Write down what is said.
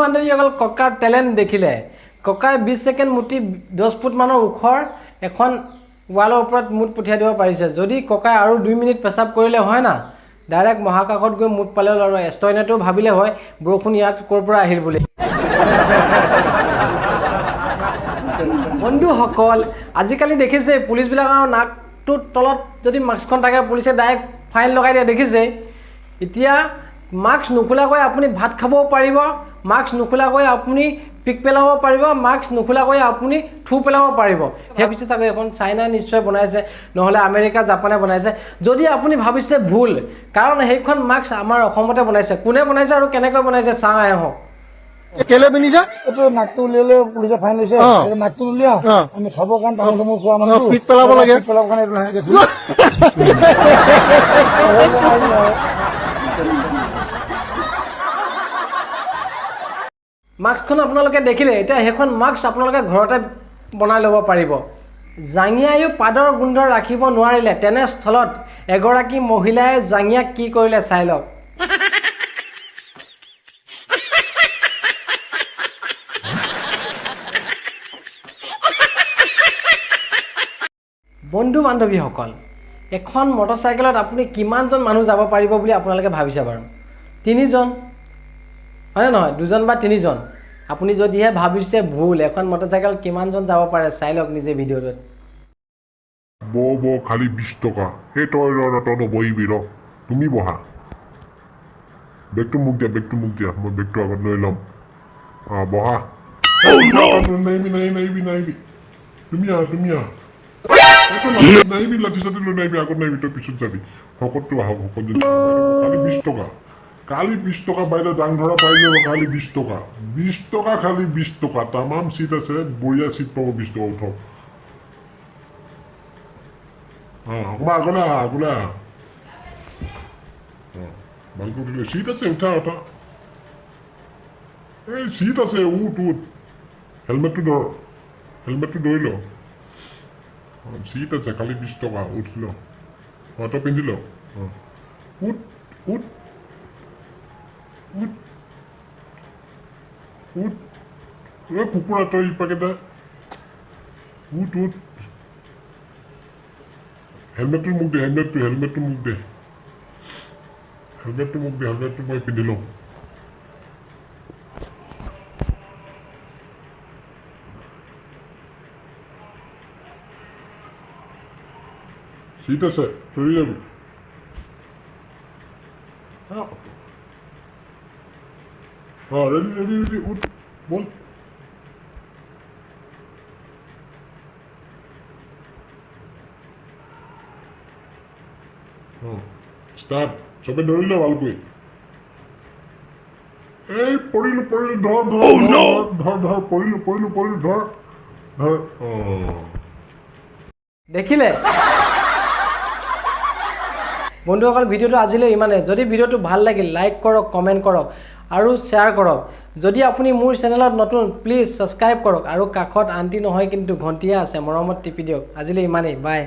বান্ধৱীসকল, ককাৰ টেলেণ্ট দেখিলে। ককাই 20 ছেকেণ্ড মুতি 10 ফুটমানৰ ওখৰ এখন ৱালৰ ওপৰত মুত পঠিয়াই দিব পাৰিছে। যদি ককাই আৰু 2 মিনিট পেচাব কৰিলে হয় না, ডাইৰেক্ট মহাকাশত গৈ মুত পালে হ'ল আৰু এষ্ট্ৰনটেও ভাবিলে হয় বৰষুণ ইয়াত ক'ৰ পৰা আহিল বুলি। বন্ধুসকল, আজিকালি দেখিছে পুলিচবিলাকৰ নাকটোৰ তলত যদি মাস্কখন থাকে, পুলিচে ডাইৰেক্ট ফাইন লগাই দিয়ে, দেখিছে। এতিয়া মাস্ক নোখোলাকৈ আপুনি ভাত খাবও পাৰিব, মাস্ক নোখোলাকৈ আপুনি পিক পেলাব পাৰিব, মাস্ক নোখোলাকৈ আপুনি থু পেলাব পাৰিব। ভাবিছে চাগৈ এখন চাইনাই নিশ্চয় বনাইছে, নহ'লে আমেৰিকা, জাপানে বনাইছে। যদি আপুনি ভাবিছে, ভুল। কাৰণ সেইখন মাস্ক আমাৰ অসমতে বনাইছে। কোনে বনাইছে আৰু কেনেকৈ বনাইছে, চাওঁ আহক। কেলে পিন্ধিছা? এইটো নাকটো উলিয়ালে পুলিচে ফাইন লৈছে। এইটো নাকটো উলিয়াও। আমি খাবৰ কাৰণে, তামোল তামোল খোৱা মানুহ। পিক পেলাব লাগে। পিক পেলাব কাৰণে এইটো লাহেকে খুলি। মাস্কখন আপোনালোকে দেখিলে। এতিয়া সেইখন মাস্ক আপোনালোকে ঘৰতে বনাই ল'ব পাৰিব। জাঙিয়াইও পাদৰ গোন্ধ ৰাখিব নোৱাৰিলে, তেনেস্থলত এগৰাকী মহিলাই জাঙিয়াক কি কৰিলে চাই লওক। বন্ধু বান্ধৱীসকল, এখন মটৰচাইকেলত আপুনি কিমানজন মানুহ যাব পাৰিব বুলি আপোনালোকে ভাবিছে বাৰু? তিনিজন হয়নে নহয়? দুজন বা তিনিজন। আপুনি যদিহে ভাবিছে, ভুল। এখন মটৰচাইকেল কিমানজন যাব পাৰে, চাই লওক নিজে ভিডিঅ'টোত। ব ব, খালি 20 টকা। এই তই ৰ ৰ, তই নবহিবি, ৰ, তুমি বহা। বেগটো মোক দিয়া, বেগটো মোক দিয়া, মই বেগটো আগত লৈ ল'ম। অঁ, বহা। নাহিবি, নাহিবি, নাহিবি, নাহিবি। তুমি আহা, তুমি আহা। একো নাহিবি, লাঠি চাঠি লৈ নাহিবি, আগত নাহিবি, তই পিছত যাবি। শকতটো আহক, শকতজন। খালি 20 টকা, খালি 20 টকা। বাইদেউ, দাং ধৰা পাই যাব। খালি 20 টকা, 20 টকা, খালি 20 টকা। তামাম চিট আছে, বঢ়িয়া চিট পাব 20 টকা। উঠক। অঁ, অকণমান আগলৈ আহা, আগলৈ আহা। অঁ, ভালকৈ উঠিলে চিট আছে। উঠা, উঠা। এই চিট আছে, উঠ, উঠ। হেলমেটটো ধৰ, হেলমেটটো ধৰি ল। অঁ, চিট আছে, খালি 20 টকা। উঠ ল। অঁ, তই পিন্ধি ল। অঁ, উঠ, উঠ, উঠ, উঠ। এই কুকুৰা, তই ইপাকে দে। উঠ, উঠ। হেলমেটটো মোক দে, হেলমেটটো, হেলমেটটো মোক দে, হেলমেটটো মোক দে। হেলমেটটো মই পিন্ধি লওঁ। চিট আছে, ধৰি যাবি। অঁ, ৰেডি, ৰেডি, ৰেডি, উঠ, বল। অঁ, ষ্টাৰ্ট। চবে ধৰি ল ভালকৈ। এই পৰিলো, পৰিলো, ধৰ, ধৰ, ধৰ, ধৰ, ধৰ, পৰিলো, পৰিলো, পৰিলো, ধৰ, ধৰ। অঁ। দেখিলে বন্ধুসকল, ভিডিঅ'টো আজিলৈ ইমানে। যদি ভিডিঅ'টো ভাল লাগিল, লাইক কৰক, কমেণ্ট কৰক আৰু শ্বেয়াৰ কৰক। যদি আপুনি মোৰ চেনেলত নতুন, প্লিজ ছাবস্ক্ৰাইব কৰক আৰু কাষত আণ্টি নহয় কিন্তু ঘণ্টিয়া আছে, মৰমত টিপি দিয়ক। আজিলৈ ইমানেই, বাই।